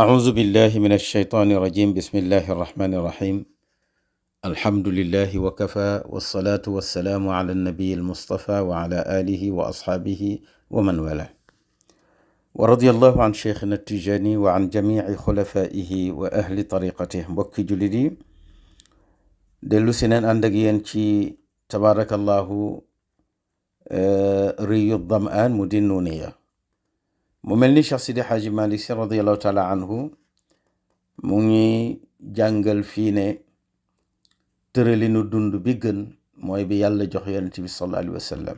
أعوذ بالله من الشيطان الرجيم بسم الله الرحمن الرحيم الحمد لله وكفى والصلاة والسلام على النبي المصطفى وعلى آله وأصحابه ومن والاه ورضي الله عن شيخنا التجاني وعن جميع خلفائه وأهل طريقته mbokki jullit yi dellu si neen ànd ak yéen ci tabarakallahu riyu damaan mu di nuuniya mu mel ni Cheikh Sidi Hadji Malick Sy radiallahu taala anhu mu ngi jàngal fii ne tëralinu dund bi gën mooy bi yàlla jox yonent bi sallallahu alayhi wa sallam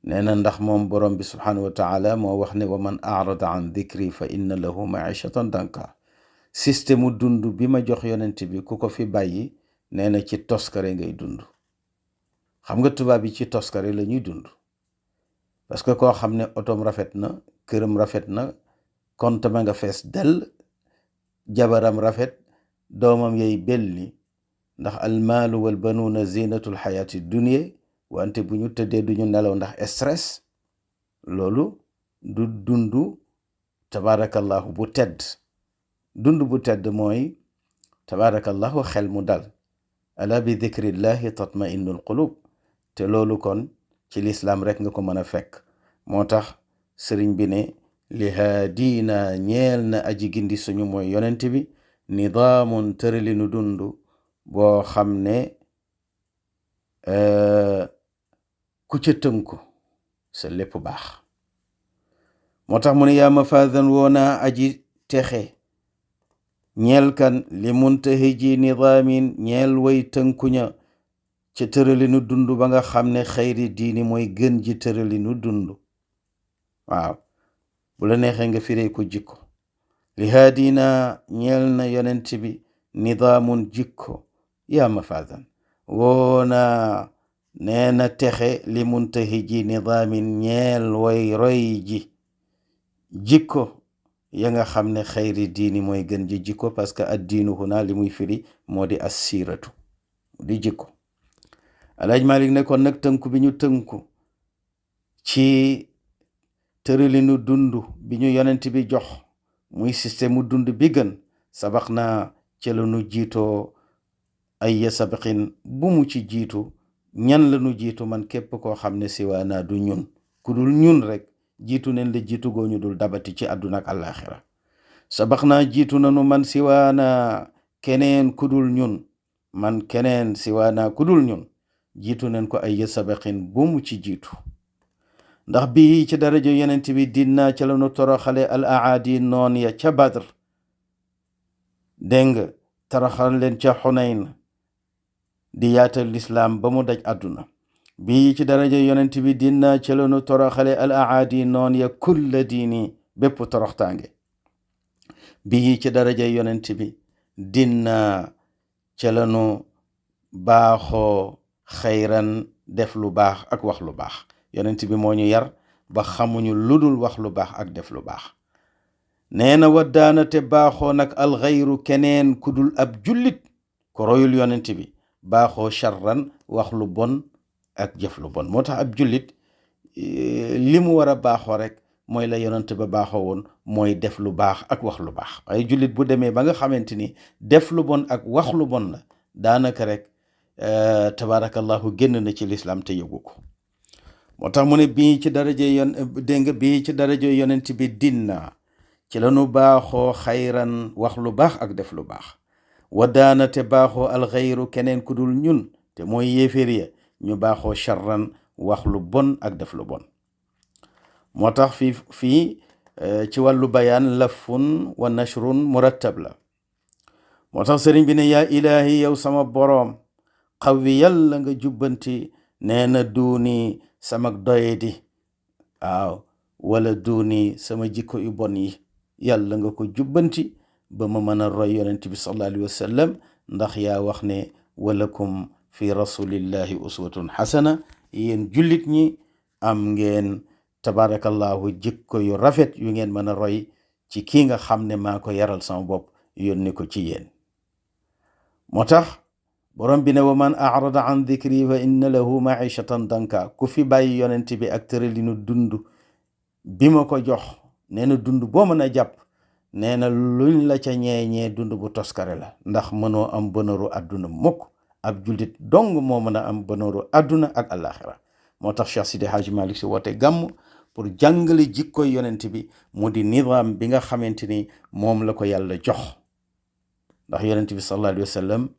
nee na ndax moom borom bi subhanahu wa taala moo wax ne wa man arada an dikri fa inna lahu maishatan danka système dund bi ma jox yonent bi ku ko fi bàyyi nee na ci toskare ngay dund. xam nga tubaab yi ci toskare la ñuy dund parce que koo xam ne otom rafet na këram rafet na compte ma nga fees dell jabaram rafet doomam yay belli ndax almaalu wal banuuna zinatul xayaati dunya wante bu ñu tëddee duñu nelaw ndax stress loolu du dundu tabaarakallahu bu tedd. dund bu tedd mooy tabaarakallahu xel mu dal ala bi dikrillahi tatma'innul qulub te loolu kon ci lislaam rek nga ko mën a fekk. moo tax sëriñ bi ne li haadiina ñeel na aji gindi suñu mooy yonent bi nidaamun tëralinu dund boo xam ne ku ca tënku sa lépp baax. moo tax mu ne yaa mafaadan woona aji texe ñeel kan li muntahiji nidaamin ñeel way tënkuña ca tëralinu dund ba nga xam ne xayri diini mooy gën ji tëralinu dund. waaw bu la neexee nga firee ko jikko li haadina ñeel na yonent bi nidaamun jikko yaa mafaadan woona nee na texe li muntahiji nidaamin ñeel way roy ji jikko ya nga xam ne xayri diini mooy gën ji jikko parce que ad diinu huna li muy firi moo di as siiratu di jikko. Alaaji Malik ne kon nag tënku bi ñu tënku ci tëralinu dund bi ñu yonent bi jox muy système mu dund bi gën sabax naa ca la nu jiitoo ay ya sabaqin bu mu ci jiitu ñan la nu jiitu man képp koo xam ne siwaanaa du ñun ku dul ñun rek jiitu neen la jiitu goo ñu dul dabati ci àdduna ak àllaaxira. sabax naa jiitu nanu man siwaanaa keneen ku dul ñun man keneen siwaanaa ku dul ñun jiitu neen ko ay ya sabaqin bu mu ci jiitu. ndax bii ci daraja yonent bi dinaa ca la nu toroxale al aadi noon ya ca Badr dégg nga toroxal leen ca Xunayn di yaatal lislaam ba mu daj àdduna. bii ci daraja yonent bi dinaa ca la nu toroxale al aadi noon ya kulla diini bépp toroxtaange. bii ci daraja yonent bi dinaa ca la nu baaxoo xayran def lu baax ak wax lu baax. yonent bi moo ñu yar ba xamuñu ludul wax lu baax ak def lu baax. nee na waddaana te baaxoo nag alxayru keneen ku dul ab jullit ko royul yonent bi baaxoo charran wax lu bon ak jëf lu bon. moo tax ab jullit li mu war a baaxoo rek mooy la yonent ba baaxoo woon mooy def lu baax ak wax lu baax. waaye jullit bu demee ba nga xamante ni def lu bon ak wax lu bon la daanaka rek tabaarakallahu génn na ci lislaam te yëgu ko. moo tax mu ne bii ci daraja dégg nga bii ci daraja yonent bi dinna ci la nu baaxoo xayran wax lu baax ak def lu baax. wadaana te baaxoo alxayru keneen ku dul ñun te mooy yéeféer ya ñu baaxoo charran wax lu bon ak def lu bon. moo tax fii ci wàllu bayaan lafun wa nashrun murattab la. moo tax sëriñ bi ne yaa ilaahi yow sama boroom xawwi yàlla nga jubbanti nee na duuni sama doyadi waaw wala duuni sama jikko yu bon yi yàlla nga ko jubbanti ba ma mën a roy yonent bi sallallahu alayhi wa sallam ndax yaa wax ne walakum fi rasulillahi uswatun xasana yéen jullit ñi am ngeen tabarakallahu jikko yu rafet yu ngeen mën a roy ci kii nga xam ne maa ko yaral sama bopp yónni ko ci yéen. moo tax borom bi ne wa man arada an dikri fa inna lahu maishatan danka ku fi bàyyi yonent bi ak tëralinu dund bi ma ko jox nee na dund boo mën a jàpp nee na luñ la ca ñeeñee dund bu toskare la, ndax mënoo am bonheuru àdduna mukk. ab jullit dong moo mën a am bonheuru àdduna ak àllaaxira. moo tax Cheikh Sidi Hadji Malick si woote gàmm pour jàngale jikkoy yonent bi mu di nizaam bi nga xamante ni moom la ko yàlla jox, ndax yonent bi sallallahu alayhi wa sallam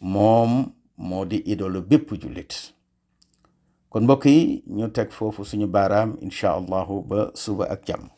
moom moo di idolu bépp jullit. kon mbokk yi ñu teg foofu suñu baaraam incha allahu ba suba ak jàmm.